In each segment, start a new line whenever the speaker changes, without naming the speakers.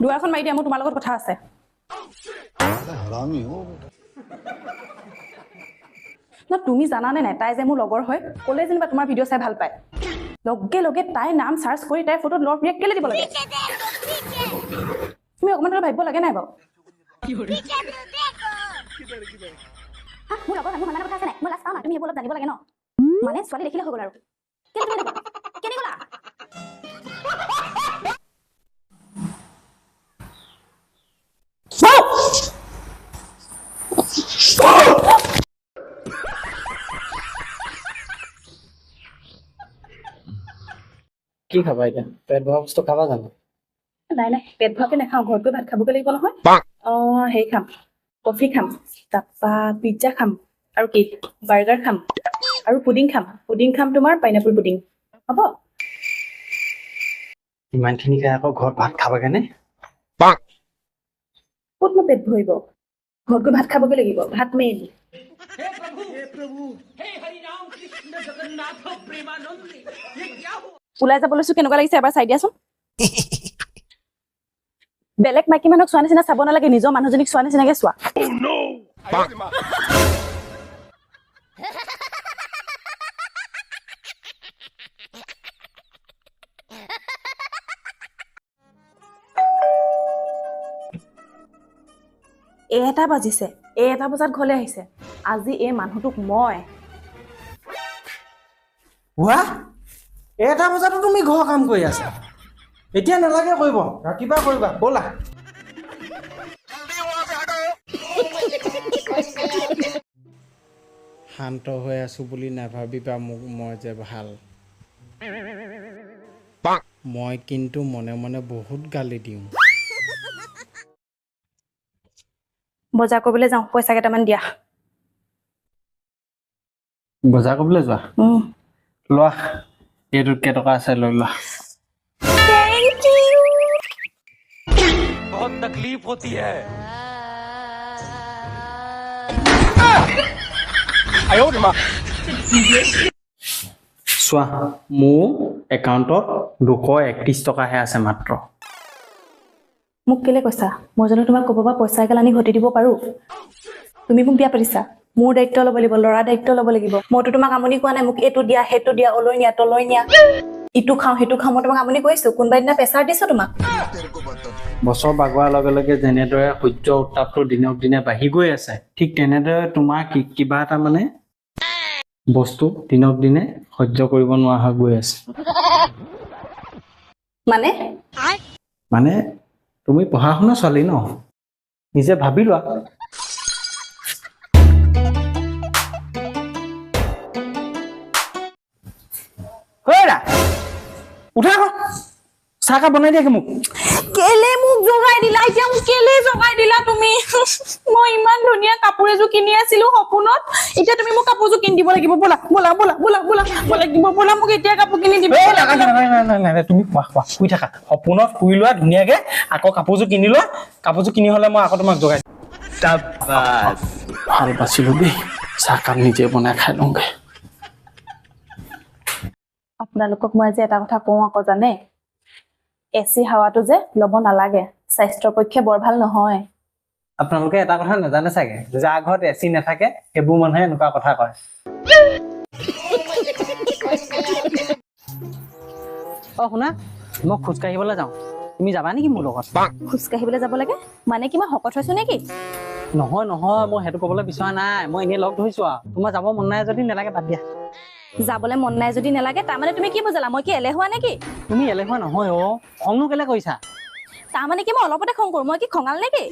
দুৱাৰখন মাৰি দিয়া, মোৰ তোমাৰ লগত কথা আছে। ন, তুমি জানানে নাই তাই যে মোৰ লগৰ হয়? ক'লে যেনিবা তোমাৰ ভিডিঅ' চাই ভাল পায়। লগে লগে তাইৰ নাম চাৰ্চ কৰি তাইৰ ফটোত লভ ৰিয়েক্ট কেলে দিব লাগে? তুমি অকণমান হ'লেও ভাবিব লাগে নাই বাৰু? হা, মোৰ লগৰ হয়, মোৰ সন্মানৰ কথা আছে নাই? মই লাজ পাওঁ না, তুমি সেইবোৰ অলপ জানিব লাগে ন। মানে ছোৱালী দেখিলে হৈ গ'ল আৰু। কেলে তুমি এনেকুৱা? কেনে গ'লা?
কি খাবা এতিয়া? পেট ভৰা বস্তু খাবা জানো?
নাই নাই, পেট ভৰাকে নাখাওঁ, ঘৰত গৈ ভাত খাবগৈ লাগিব নহয়। অঁ, হেৰি খাম, কফি খাম, তাৰপা পিজ্জা খাম, আৰু কি বাৰ্গাৰ খাম, আৰু পুডিং খাম। পুডিং খাম তোমাৰ পাইনাপল পুডিং হ'ব।
ইমানখিনি খাই আকৌ ঘৰত ভাত খাবাগে নে?
ক'তনো পেট ভৰিব, ঘৰত গৈ ভাত খাবগৈ লাগিব, ভাত মেইন। ওলাই যাব লৈছো, কেনেকুৱা লাগিছে এবাৰ চাই দিয়াচোন। বেলেগ মাইকী মানুহক চোৱা নিচিনা চাব নালাগে, নিজৰ মানুহজনীক চোৱা নিচিনাকে চোৱা। এটা বাজিছে, এটা বজাত ঘৰলৈ আহিছে। আজি এই মানুহটোক মই
হোৱা, এটা বজাতো তুমি ঘৰৰ কাম কৰি আছা? এতিয়া নালাগে কৰিব, ৰাতিপুৱা কৰিবা, ব'লা। শান্ত হৈ আছো বুলি নাভাবিবা মোক, মই যে ভাল। মই কিন্তু মনে মনে বহুত গালি দিওঁ।
বজাৰ কৰিবলৈ যাওঁ, পইচা কেইটামান দিয়া।
বজাৰ কৰিবলৈ যোৱা? লোৱা, এইটোত কেইটকা আছে লৈ লোৱা।
Thank you.
बहुत तकलीफ होती है।
চোৱা, মোৰ একাউণ্টত 231 টকাহে আছে মাত্ৰ।
মোক কেলে কৈছা? মই জানো তোমাক ক'ব পৰা পইচা এগাল আনি ঘটি দিব পাৰোঁ? তুমি মোক বিয়া পাতিছা, মোৰ দায়িত্ব ল'ব লাগিব, ল'ৰা দায়িত্ব ল'ব লাগিব। মইতো তোমাক আমনি কোৱা নাই, মোক এইটো দিয়া, সেইটো দিয়া, অলৈ নিয়া, তলৈ নিয়া, ইটো খাওঁ, সেইটো খাওঁ, মই তোমাক আমনি কৰিছো? কোনোবা দিনা প্ৰেছাৰ দিছো তোমাক?
বছৰ বাগোৱাৰ লগে লগে যেনেদৰে সূৰ্যৰ উত্তাপটো দিনক দিনে বাঢ়ি গৈ আছে, ঠিক তেনেদৰে তোমাৰ কিবা এটা মানে বস্তু দিনক দিনে সহ্য কৰিব নোৱাৰা হৈ গৈ আছে।
মানে?
মানে তুমি পঢ়া শুনা ছোৱালী ন, নিজে ভাবি লোৱা। হেৰা, উঠা আকৌ, চাহকাপ বনাই দিয়া মোক।
কেলে মোক জগাই দিলা এতিয়া? মোক কেলে জগাই দিলা তুমি? মই ইমান ধুনীয়া কাপোৰ এযোৰ কিনি আছিলো সপোনত, এতিয়া তুমি মোক কাপোৰযোৰ কিনি দিব লাগিব। ব'লা ব'লা ব'লা ব'লা ব'লা ব'লা লাগিব, ব'লা মোক এতিয়া কাপোৰ কিনি দিব।
এই, নালাগে, নালাগে, নালাগে, নালাগে, তুমি খোৱা খোৱা, শুই থাকা, সপোনত শুই লোৱা ধুনীয়াকে, আকৌ কাপোৰযোৰ কিনি লোৱা। কাপোৰযোৰ কিনি হ'লে মই আকৌ তোমাক জগাই দিম। ভাল পাইছিলো দেই, চাহকাপ নিজে বনাই খাই লওঁগে।
আপোনালোকক মই আজি এটা কথা কওঁ আকৌ, জানে, এচি হাৱাটো যে ল'ব নালাগে, স্বাস্থ্যৰ পক্ষে বৰ ভাল নহয়।
আপোনালোকে এটা কথা নাজানে চাগে, যাৰ ঘৰত এচি নাথাকে সেইবোৰ মানুহে এনেকুৱা কথা কয়। অ শুনা, মই খোজকাঢ়িবলৈ যাওঁ, তুমি যাবা নেকি মোৰ লগত?
খোজকাঢ়িবলৈ যাব লাগে মানে কি, মই শকত হৈছো নেকি?
নহয় নহয়, মই সেইটো ক'বলৈ বিচৰা নাই, মই এনেই লগ ধৰিছো আৰু। তোমাৰ যাব মন নাই যদি নালাগে, বাদ দিয়া।
যাবলৈ মন নাই যদি নালাগে, তাৰমানে তুমি কি বুজালা? মই কি এলেহুৱা নেকি?
তুমি এলেহুৱা নহয় অ, খংনো কেলে কৰিছা?
তাৰমানে কি মই অলপতে খং কৰো? মই কি খঙাল নেকি?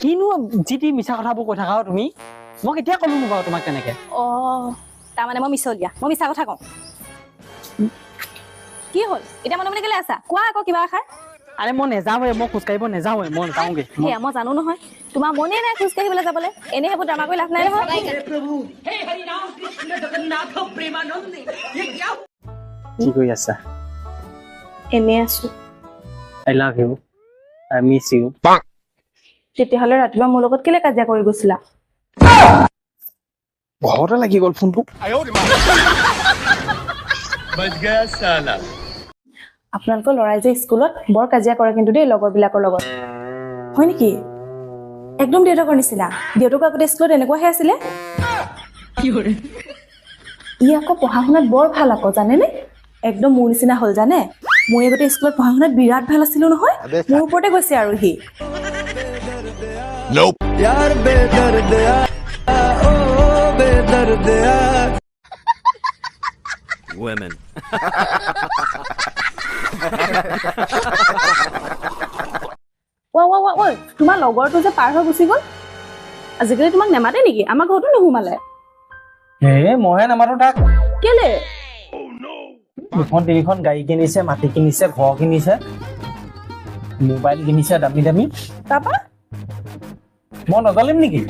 কিনো যি টি মিছা কথাবোৰ কৈ থাকা অ তুমি, মই কেতিয়া ক'লোনো বাৰু তোমাক তেনেকে?
অ, তাৰমানে মই মিছলীয়া, মই মিছা কথা কওঁ। কি হ'ল এতিয়া মনে মনে কেলে আছা? কোৱা আকৌ কিবা এষাৰ।
আৰে মই নেযাওঁৱে, মই খোজকাঢ়িব নেযাওঁৱে, মই নাযাওঁগে।
সেয়া মই জানো নহয়, তোমাৰ মনেই নাই খোজকাঢ়িবলৈ যাবলৈ, এনেই সেইবোৰ ড্ৰামা কৰি লাভ নাই নহয়।
কি কৰি আছা?
এনেই আছো।
I love you, I miss you.
তেতিয়াহ'লে ৰাতিপুৱা মোৰ লগত কেলে কাজিয়া কৰি গৈছিলা?
ঘৰতে লাগি গ'ল ফোনটো।
আপোনালোকৰ ল'ৰাই যে স্কুলত বৰ কাজিয়া কৰে কিন্তু দেই লগৰবিলাকৰ লগত। হয় নেকি? একদম দেউতাকৰ নিচিনা। দেউতাকৰ আগতে স্কুলত এনেকুৱাহে আছিলে। ই আকৌ পঢ়া শুনাত বৰ ভাল আকৌ, জানেনে? একদম মোৰ নিচিনা হ'ল, জানে? মই আগতে স্কুলত পঢ়া শুনাত বিৰাট ভাল আছিলো নহয়, মোৰ ওপৰতে গৈছে আৰু সি।
Nope.
यार बेदर्द ओ बेदर्द।
Women.
ৱা ৱা ৱা, ঐ, তোমাৰ লগৰটো যে পাৰ হৈ গুচি গ'ল, আজিকালি তোমাক নেমাতে নেকি? আমাৰ ঘৰতো নোসোমালে।
হে, মইহে নামাতো তাক।
কেলে?
দুখন তিনিখন গাড়ী কিনিছে, মাটি কিনিছে, ঘৰ কিনিছে, মোবাইল কিনিছে দামী দামী।
তাৰপা?
মই নজ্বলিম নেকি?